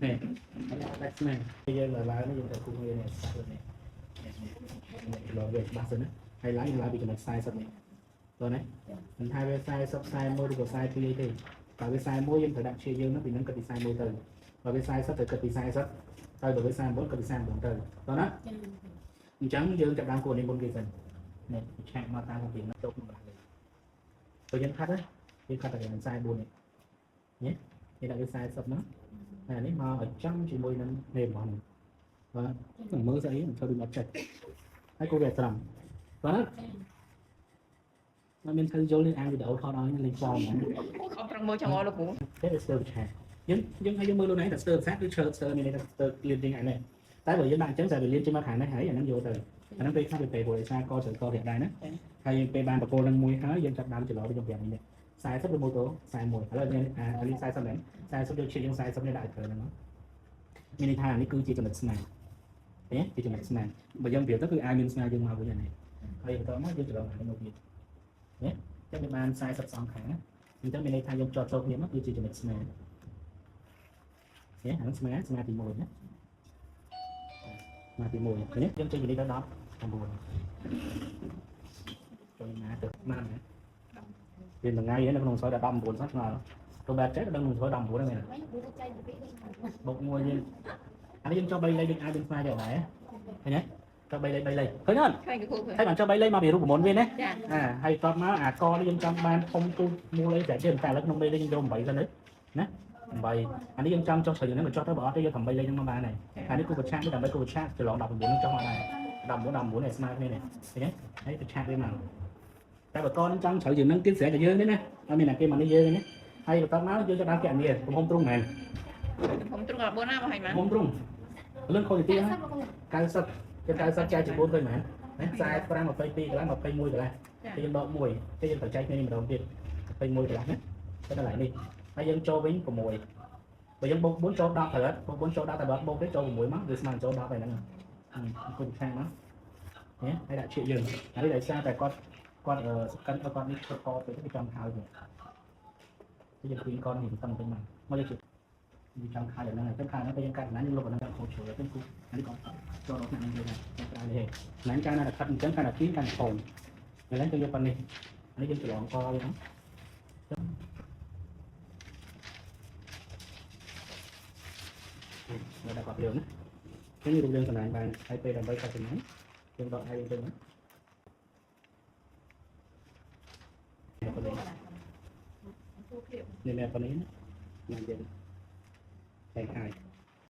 នេះដាច់ស្មាយើងឡើងនេះយើងត្រូវគូវានេះស្អាតនេះនេះឡងវាច្បាស់សិនណាហើយឡើងឡើងពីចំណុច40នេះតើណាមិនថាវា40 41ឬក៏42អីទេបើវា41យើងត្រូវដាក់ជាយើងនោះពីនឹងគិតពី41ទៅបើវា40ត្រូវគិតពី40ទៅបើវា49គិតពី49ទៅតើណាអញ្ចឹងយើងចាប់ដើមគួរនេះមុនគេសិននេះឆាកមកតាមពីនោះចូលក្នុងកន្លះលេខបើយើងខាត់ណាយើងខាត់តែ44នេះនេះនេះដាក់វា40មកហើយនេះមកឲ្យចំជាមួយនឹងនេះរបស់នេះបាទនឹងមើលស្អីមិនធ្វើដូចអត់ចេះហើយគូវាត្រង់បាទអត់មានធ្វើយល់នេះអានវីដេអូថតឲ្យលេងហ្វមហ្នឹង អត់ប្រឹងមើលចង់អស់លោកគ្រូ ទេវាស្ទើរឆាយើងយើងឲ្យយើងមើលខ្លួនឯងតែស្ទើរភាសាគឺឈើស្ទើរមានន័យថាស្ទើរលៀនជាងអានេះតែបើយើងដាក់អញ្ចឹងតែវាលៀនចេញមកខាងនេះហើយអាហ្នឹងយកទៅអាហ្នឹងពេលខ្លះវាពេលព្រោះដោយសារកត្រូវករាក់ដែរណាហើយពេលបានបកគោលនឹងមួយហើយយើងចាប់ដើមច្រឡំយើងប្រាប់នេះ40ឬមួយទៅ41ឥឡូវមានអានេះ40មែន40យកឈៀយើង40នេះដាក់ឲ្យត្រូវហ្នឹងមានន័យថានេះគឺជាចំណុចស្នាទេជាចំណុចស្នាបើយើងប្រៀបទៅគឺអាចមានស្នាយើងមកវិញអានេះហើយបន្តមកយើងច្រឡំអានេះមកទៀតណាចឹងវាបាន40សងខាងណាអញ្ចឹងមានន័យថាយើងចតចូលគ្នាមកគឺជាចំណុចស្នានេះអានឹងស្មាស្មាទី1ណាស្មាទី1នេះយើងចេញពីនេះដល់19ចូលណាទៅមកណាវាមួយថ្ងៃនៅក្នុងសយដល់19សោះឆ្ងល់ទៅបែបចេះដល់ក្នុងសយ19ហ្នឹងមែនបុកមួយយើងអានេះយើងចុះ3លេខយើងអាចយើងស្មាយកដែរឃើញទេចុះ3លេខ3លេខឃើញអត់ ឃើញលោកគ្រូ ហើយបានចុះ3លេខមកពីរូបមន្តវាណា ចា អាហើយតបមកអាកនេះយើងចង់បានធំទូមូលអីតែទៀតតែឥឡូវក្នុង3លេខយើងយក8សិនទៅណា8អានេះយើងចង់ចុះជ្រៅហ្នឹងមកចុះទៅបើអត់ទេយក8លេខហ្នឹងមកបានហើយអានេះគូប្រឆានេះដើម្បីគូប្រឆាច្រឡង19ហ្នឹងចុះមកដែរ19 19នេះស្មើគ្នានេះឃើញទេហើយប្រឆាវាមកតែបើកនឹងចង់ជ្រៅជាងហ្នឹងទៀតស្រេចតែយើងទេណាអត់មានតែគេមកនេះយើងទេណាហើយបន្ទាប់មកយើងจะដល់កណនីទំហំទ្រុងមែន ខ្ញុំទ្រុងដល់4ណាបងហើយម៉ា ទំហំទ្រុងលឿនខុសទី90គេ90ចែកជា4ឃើញមែនណា45 22កន្លះ21កន្លះ គេយើងដក1គេយើងត្រូវចែកគ្នានេះម្ដងទៀត21កន្លះណាទៅដល់នេះហើយយើងចូលវិញ6បើយើងបូក4ចូល10ត្រូវអត់បូក4ចូល10តែបើបូកទេចូល6មកវាស្មើចូល10ហើយហ្នឹងគុណខាងមកនេះហើយដាក់ឈៀកយើងហើយដោយសារតែគាត់គាត់សកិនគាត់នេះធ្វើកទៅគេចង់ហើយយើងឃើញកននេះតឹងពេញមកមកយកវាចង់ខายយ៉ាងហ្នឹងហើយខាងហ្នឹងពេលយើងកាត់ណាយើងលុបអាហ្នឹងខូចជ្រុលទៅគូអានេះក៏ចូលដល់ថ្នាក់ហ្នឹងទៀតដែរក្រៅនេះហ្នឹងកាលណាតែខាត់អញ្ចឹងកាលណាទីកាលណាខូចឥឡូវទៅយកប៉ុណ្នេះនេះយើងច្រឡំកវាហ្នឹងនៅដល់គាត់លឿនណានេះរូបរាងសំណាញ់បានហើយពេលដើម្បីកាត់សំណាញ់យើងដកហើយយើងទៅណានេះមែនប៉ុណ្នេះណាញ៉ាំយើងតែហើយ